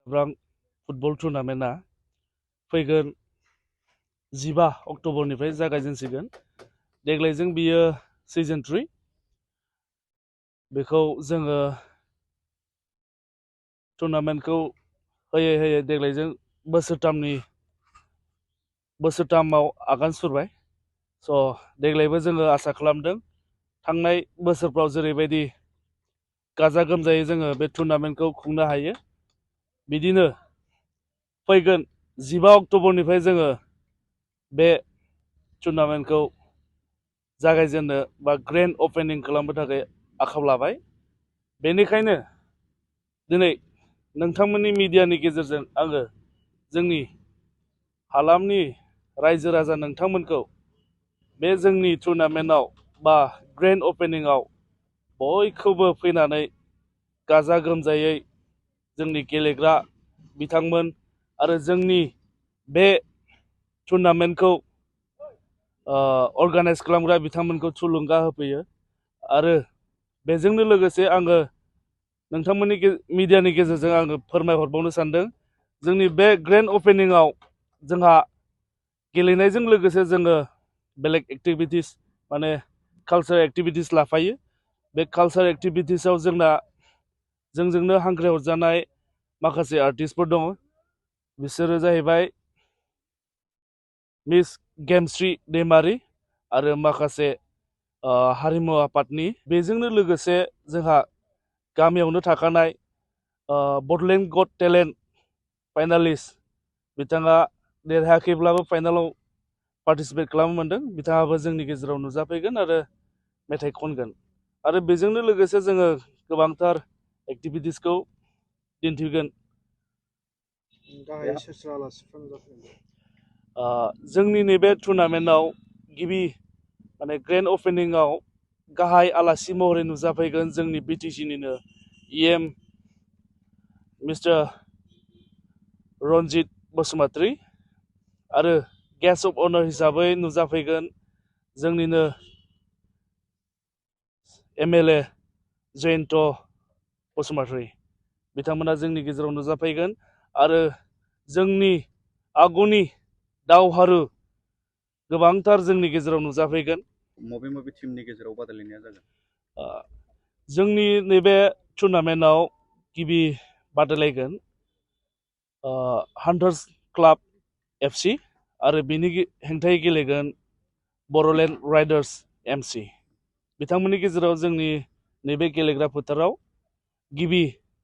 रां फुटबल टुर्नामेन्टआ फैगोन 15 अक्ट'बरनिफ्राय जागायजेनसिगोन। देग्लायजों बियो सिजन 3 बेखौ जोङो टुर्नामेन्टखौ होयै देग्लायजों बोसोरथामाव आगान सुरबाय। स' देग्लायबो जोङो आसा खालामदों थांनाय बोसोरफ्राव जेरैबायदि गाजा गोमजायै जोङो बे टुर्नामेन्टखौ खुंनो हायो, बिदिनो फैगोन 15 अक्ट'बरनिफ्राय जोङो बे टुर्नामेन्टखौ जागायजेननो बा ग्रेन्ड अपेनिं खालामनो थाखाय आखायाव लाबाय। बेनिखायनो दिनै नोंथांमोननि मिडियानि गेजेरजों आङो जोंनि हालामनि रायजो राजा नोंथांमोनखौ बे जोंनि टुर्नामेन्टआव बा ग्रेन्ड अपेनिंआव बयखौबो फैनानै गाजा गोमजायै जोंनि गेलेग्रा बिथांमोन आरो जोंनि बे टुर्नामेन्टखौ अर्गानाइज खालामग्रा बिथांमोनखौ थुलुंगा होफैयो। आरो बेजोंनो लोगोसे आङो नोंथांमोननि मिडियानि गेजेरजों आङो फोरमायहरबावनो सानदों, जोंनि बे ग्रेन्ड अपेनिंआव जोंहा गेलेनायजों लोगोसे जोङो बेलेग एक्टिभिटिस माने कालचार एक्टिभिटिस लाफायो। बे कालचार एक्टिभिटिसआव जोंजोंनो हांख्रायहरजानाय माखासे आर्टिस्टफोर दङ। बिसोरो जाहैबाय मिस गेमस्रि दैमारि आरो माखासे हारिमु आफादनि। बेजोंनो लोगोसे जोंहा गामियावनो थाखानाय बड'लेण्ड गट टेलेन्ट फाइनालिस्ट बिथाङा देरहायाखैब्लाबो फाइनालाव पार्टिसिपेट खालामनो मोनदों। बिथाङाबो जोंनि गेजेराव नुजाफैगोन आरो मेथाइ खनगोन। आरो बेजोंनो लोगोसे जोङो गोबांथार एक्टिभिटिसखौ दिन्थिगोन। जोंनि नैबे टुर्नामेन्टआव गिबि माने ग्रेन्ड अपेनिंआव गाहाय आलासि महरै नुजाफैगोन जोंनि बिटिसिनिनो EM मिस्टार रन्जित बसुमतारी आरो गेस्ट अफ अनार हिसाबै नुजाफैगोन जोंनिनो MLA जयन्त बसुमतारी। बिथांमोना जोंनि गेजेराव नुजाफैगोन आरो जोंनि आगुनि दावहारु गोबांथार जोंनि गेजेराव नुजाफैगोन। बबे टिमनि गेजेराव बादायलायनाया जागोन? जोंनि नैबे टुर्नामेन्टआव गिबि बादायलायगोन हान्टार्स क्लाब FC आरो बिनि हेंथायै गेलेगोन बड'लेण्ड राइडार्स MC। बिथांमोननि गेजेराव जोंनि नैबे गेलेग्रा फोथाराव गिबि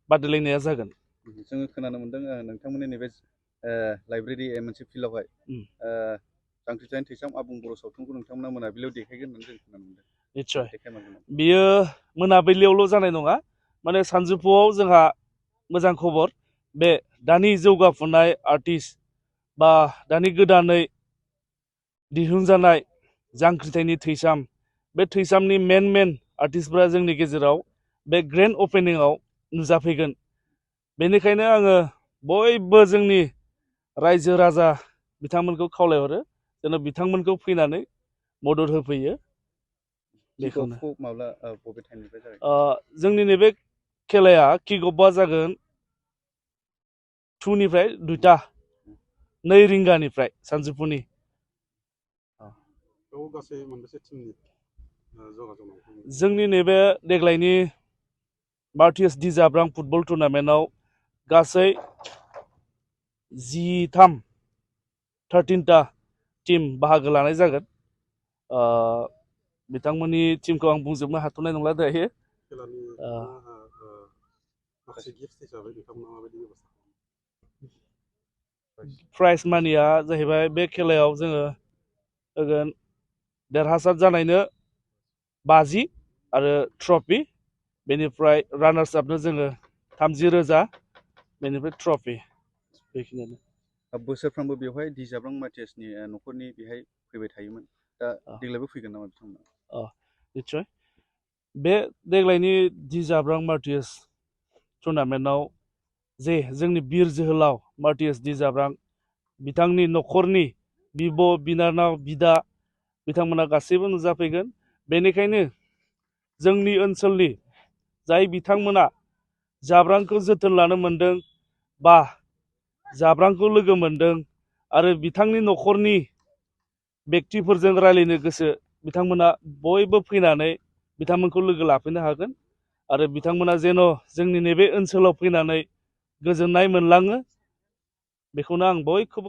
बादायलायनाया जागोन। जोङो खोनानो मोन्दों नोंथांमोननि नैबे लाइब्रेरि मोनसे फिल्डआवहाय जांख्रिथायनि थैसाम आबुं बर' सावथुनखौ नोंथांमोना मोनाबिलियाव देखायगोन होननानै जों खोनानो मोन्दों। निस्सय बियो मोनाबिलियावल' जानाय नङा, माने सानजौफुआव जोंहा मोजां खबर। बे दानि जौगाफुनाय आर्टिस्ट बा दानि गोदानै दिहुनजानाय जांख्रिथायनि थैसाम, बे थैसामनि मेन आर्टिस्टफ्रा जोंनि गेजेराव बे ग्रेन्ड अपेनिंआव नुजाफैगोन। बेनिखायनो आङो बयबो जोंनि रायजो राजा बिथांमोनखौ खावलायहरो जेन' बिथांमोनखौ फैनानै मदद होफैयो। जोंनि नैबे खेलाया किक अफआ जागोन 2 निफ्राय 2 रिंगानिफ्राय सानजौफुनि। जोंनि नैबे देग्लायनि बार'थिएस डि जाब्रां फुटबल टुर्नामेन्टआव गासै 13टा टिम बाहागो लानाय जागोन। बिथांमोननि टिमखौ आं बुंजोबनो हाथ'नाय नंला दायो। प्राइज मानिया जाहैबाय बे खेलायाव जोङो होगोन देरहासार जानायनो 50 आरो ट्रफि, बेनिफ्राय रानार्स आपनो जोङो 30,000, बेनिफ्राय ट्रफि। बेखिनियानो। बोसोरफ्रोमबो बेवहाय डि जाब्रां मार्टियासनि न'खरनि बेहाय फैबाय थायोमोन, दा देग्लायबो फैगोन नामा बिथांमोना? निस्सय बे देग्लायनि डि जाब्रां मार्टियास टुर्नामेन्टआव जे जोंनि बिर जोहोलाव मार्टियास डि जाब्रां बिथांनि न'खरनि बिब' बिनानाव बिदा बिथांमोना गासैबो नुजाफैगोन। बेनिखायनो जोंनि ओनसोलनि जाय बिथांमोना जाब्रांखौ जोथोन लानो मोनदों बा जाब्रांखौ लोगो मोनदों आरो बिथांनि न'खरनि बेक्तिफोरजों रायलायनो गोसो बिथांमोना बयबो फैनानै बिथांमोनखौ लोगो लाफैनो हागोन आरो बिथांमोना जेन' जोंनि नैबे ओनसोलाव फैनानै गोजोननाय मोनलाङो बेखौनो आं बयखौबो